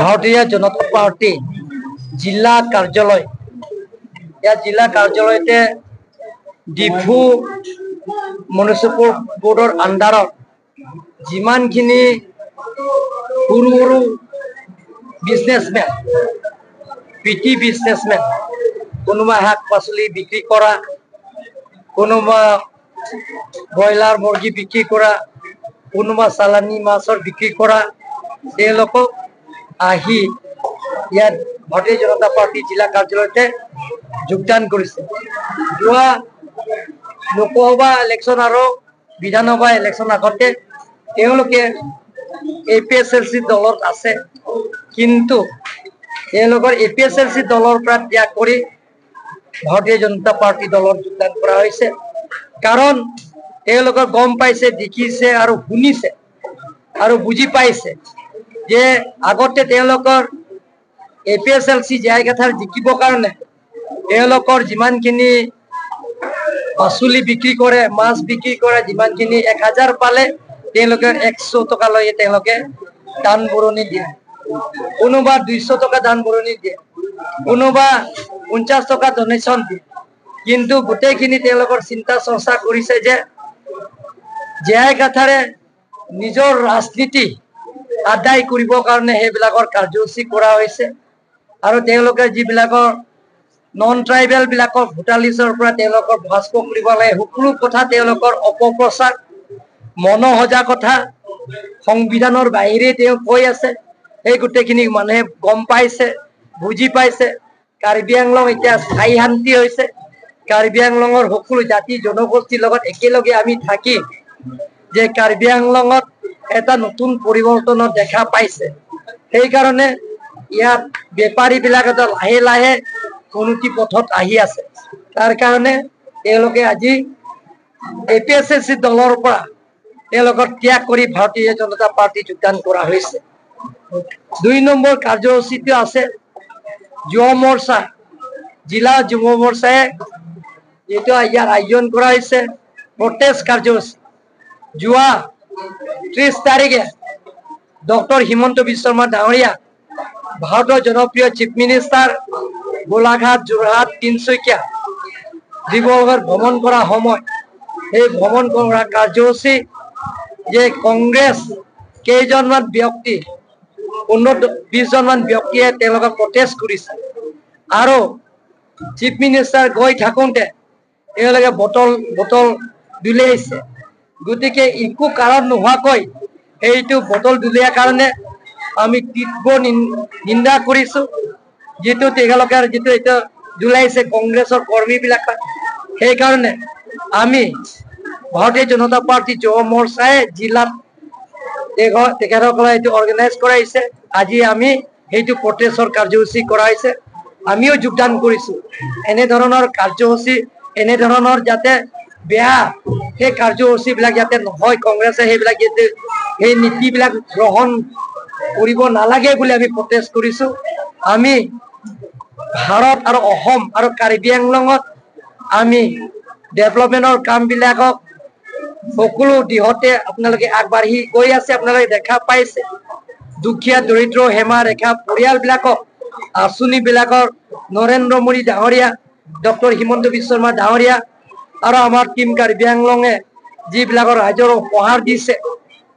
ভাৰতীয় জনতা পাৰ্টি জিলা কাৰ্যালয়, ইয়াত জিলা কাৰ্যালয়তে ডিফু মিউনিচিপল বোৰ্ডৰ আণ্ডাৰত যিমানখিনি সৰু সৰু বিজনেছমেন, পিটি বিজনেছমেন, কোনোবা শাক পাচলি বিক্ৰী কৰা, কোনোবা ব্ৰইলাৰ মুৰ্গী বিক্ৰী কৰা, কোনোবা চালানী মাছৰ বিক্ৰী কৰা, তেওঁলোকক আহি ইয়াত ভাৰতীয় জনতা পাৰ্টি জিলা কাৰ্যালয়তে যোগদান কৰিছে। যোৱা লোকসভা ইলেকশ্যন আৰু বিধানসভা ইলেকশ্যন আগতে তেওঁলোকে A P S L C দলত আছে, কিন্তু তেওঁলোকৰ A P S L C দলৰ পৰা ত্যাগ কৰি ভাৰতীয় জনতা পাৰ্টি দলত যোগদান কৰা হৈছে। কাৰণ তেওঁলোকৰ গম পাইছে, দেখিছে আৰু শুনিছে আৰু বুজি পাইছে যে আগতে তেওঁলোকৰ A P S L C জীয়াই কাথাৰ জিকিবৰ কাৰণে তেওঁলোকৰ যিমানখিনি পাচলি বিক্ৰী কৰে, মাছ বিক্ৰী কৰে, যিমানখিনি 1000 পালে তেওঁলোকে 100 টকা লৈ তেওঁলোকে দান বৰণি দিয়ে, কোনোবা 200 টকা দান বৰণি দিয়ে, কোনোবা 50 টকা ডনেশ্যন দিয়ে। কিন্তু গোটেইখিনি তেওঁলোকৰ চিন্তা চৰ্চা কৰিছে যে জীয়াই কাথাৰে নিজৰ ৰাজনীতি আদায় কৰিবৰ কাৰণে সেইবিলাকৰ কাৰ্যসূচী কৰা হৈছে। আৰু তেওঁলোকে যিবিলাকৰ নন ট্ৰাইবেল বিলাকৰ ভোটাৰ লিষ্টৰ পৰা তেওঁলোকৰ ভাস্ক কৰিব লাগে, সকলো কথা তেওঁলোকৰ অপপ্ৰচাৰ, মনসজা কথা, সংবিধানৰ বাহিৰে তেওঁ কৈ আছে। সেই গোটেইখিনি মানুহে গম পাইছে, বুজি পাইছে। কাৰ্বি আংলং এতিয়া স্থায়ী শান্তি হৈছে। কাৰ্বি আংলঙৰ সকলো জাতি জনগোষ্ঠীৰ লগত একেলগে আমি থাকি যে কাৰ্বি আংলঙত এটা নতুন পৰিৱৰ্তনৰ দেখা পাইছে। সেইকাৰণে ইয়াত বেপাৰী বিলাক এটা লাহে লাহে উন্নতি পথত আহি আছে। তাৰ কাৰণে তেওঁলোকে আজি A P S S C দলৰ পৰা তেওঁলোকৰ ত্যাগ কৰি ভাৰতীয় জনতা পাৰ্টি যোগদান কৰা হৈছে। 2 নম্বৰ কাৰ্যসূচীটো আছে যুৱ মৰ্চা, জিলা যুৱ মৰ্চাই যিটো ইয়াৰ আয়োজন কৰা হৈছে প্ৰটেষ্ট কাৰ্যসূচী। যোৱা 30 তাৰিখে ডক্টৰ হিমন্ত বিশ্ব শৰ্মা ডাঙৰীয়া, ভাৰতৰ জনপ্ৰিয় চিফ মিনিষ্টাৰ, গোলাঘাট, যোৰহাট, তিনিচুকীয়া, ডিব্ৰুগড় ভ্ৰমণ কৰা সময় সেই ভ্ৰমণ কৰা কাৰ্যসূচী যে কংগ্ৰেছ কেইজনমান ব্যক্তি, 15 20জনমান ব্যক্তিয়ে তেওঁলোকক প্ৰটেষ্ট কৰিছে আৰু চিফ মিনিষ্টাৰ গৈ থাকোঁতে তেওঁলোকে বটল দলিয়াইছে। গতিকে একো কাৰণ নোহোৱাকৈ সেইটো বটল দলিয়াৰ কাৰণে আমি তীব্ৰ নিন্দা কৰিছো। যিটো তেওঁলোকে যিটো এতিয়া দলিয়াইছে কংগ্ৰেছৰ কৰ্মীবিলাক, সেইকাৰণে আমি ভাৰতীয় জনতা পাৰ্টি যুৱ মৰ্চাই জিলাত তেখেতসকলে এইটো অৰ্গেনাইজ কৰাইছে। আজি আমি সেইটো প্ৰটেষ্টৰ কাৰ্যসূচী কৰা হৈছে, আমিও যোগদান কৰিছো। এনেধৰণৰ কাৰ্যসূচী, এনেধৰণৰ যাতে বেয়া সেই কাৰ্যসূচীবিলাক যাতে নহয়, কংগ্ৰেছে সেইবিলাক যাতে সেই নীতিবিলাক গ্ৰহণ কৰিব নালাগে বুলি আমি প্ৰটেষ্ট কৰিছো। আমি ভাৰত আৰু অসম আৰু কাৰ্বি আংলঙত আমি ডেভেলপমেণ্টৰ কামবিলাকক সকলো দিশতে আপোনালোকে আগবাঢ়ি গৈ আছে, আপোনালোকে দেখা পাইছে। দুখীয়া দৰিদ্ৰ সীমা ৰেখা পৰিয়ালবিলাকক আঁচনিবিলাকৰ নৰেন্দ্ৰ মোদী ডাঙৰীয়া, ডক্টৰ হিমন্ত বিশ্ব শৰ্মা ডাঙৰীয়া আৰু আমাৰ টীম কাৰ্বি আংলঙে যিবিলাকৰ ৰাইজৰ উপহাৰ দিছে,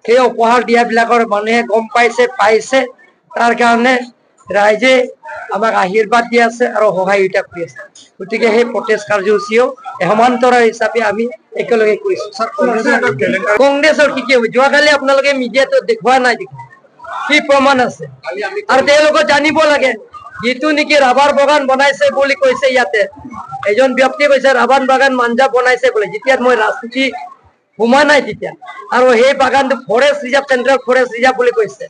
সেই উপহাৰ দিয়াবিলাকৰ মানুহে গম পাইছে, পাইছে। তাৰ কাৰণে ৰাইজে আমাক আশীৰ্বাদ দি আছে আৰু সহায়তা কৰি আছে। গতিকে সেই প্ৰটেষ্ট কাৰ্যসূচীও সমান্তৰাল হিচাপে আমি একেলগে কৰিছো। কংগ্ৰেছৰ কি কি হ'ব যোৱাকালি আপোনালোকে মিডিয়াটো দেখুওৱা নাই, দেখোন কি প্ৰমাণ আছে? আৰু তেওঁলোকে জানিব লাগে, যিটো নেকি ৰাবাৰ বাগান বনাইছে বুলি কৈছে, ইয়াতে এজন ব্যক্তিয়ে কৈছে ৰাবাৰ বাগান মাঞ্জা বনাইছে বোলে, যেতিয়া মই ৰাজনীতি সোমোৱা নাই তেতিয়া, আৰু সেই বাগানটো forest reserve, central forest reserve বুলি কৈছে।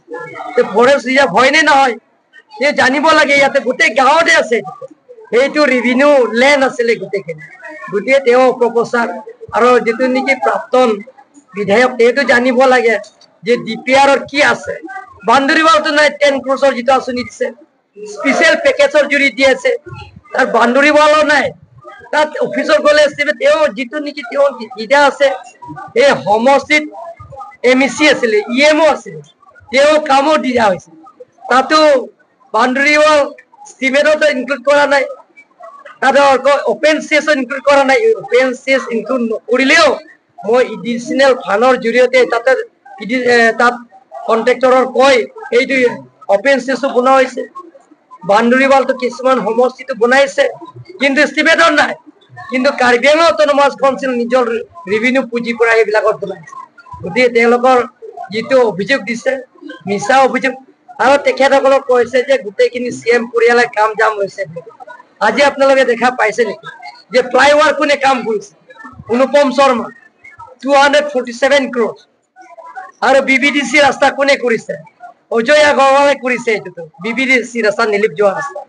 ফৰেষ্ট ৰিজাৰ্ভ হয় নে নহয় সেই জানিব লাগে। ইয়াতে গোটেই গাঁৱতে আছে, সেইটো ৰেভিনিউ লেণ্ড আছিলে গোটেইখিনি। গতিকে তেওঁ অপপ্ৰচাৰ আৰু যিটো নেকি প্ৰাক্তন বিধায়ক সেইটো জানিব লাগে যে ডি পি আৰত কি আছে। বান্দৰীৱালটো নাই, 10 ক্ৰ'ৰৰ যিটো আঁচনি দিছে স্পেচিয়েল পেকেজৰ জুৰি দি আছে, তাৰ বান্দৰীৱালো নাই। তাত অফিচত গ'লে তেওঁ যিটো নেকি তেওঁ লিডাৰ আছে এই সমষ্টিত এম ই চি আছিলে, ই এমো আছিলে, তেওঁ কামো দিয়া হৈছে। তাতো বাউণ্ডেৰী ৱাল ষ্টিমেটত ইনক্লুড কৰা নাই, তাতে অপেন চেছ ইনক্লুড কৰা নাই। অপেন চেছ ইনক্লুড নকৰিলেও মই এডিশ্যনেল ফাণ্ডৰ জৰিয়তে তাতে তাত কণ্ট্ৰেক্টৰৰ কৈ এইটো অপেন চেছো বনোৱা হৈছে। বাউণ্ডেৰী ৱালটো কিছুমান সমষ্টিটো বনাইছে, কিন্তু ষ্টিমেটত নাই। কিন্তু কাৰ্বি আংলং অট'নমাছ কাউন্সিল নিজৰ ৰেভিনিউ পুঁজিৰ পৰা সেইবিলাকত বনাইছে। গতিকে তেওঁলোকৰ যিটো অভিযোগ দিছে, মিছা অভিযোগ। আৰু তেখেতসকলক কৈছে যে গোটেইখিনি চি এম পৰিয়ালে কাম জাম হৈছে। আজি আপোনালোকে দেখা পাইছে নেকি যে ফ্লাইঅভাৰ কোনে কাম কৰিছে? অনুপম শৰ্মা, 247 ক্ৰ'ৰ। আৰু বি বি ডি চি ৰাস্তা কোনে কৰিছে? অজয় আগৰৱালে কৰিছে। এইটোতো বি বি ডি চি ৰাস্তা, নিলিপ যোৱা ৰাস্তা।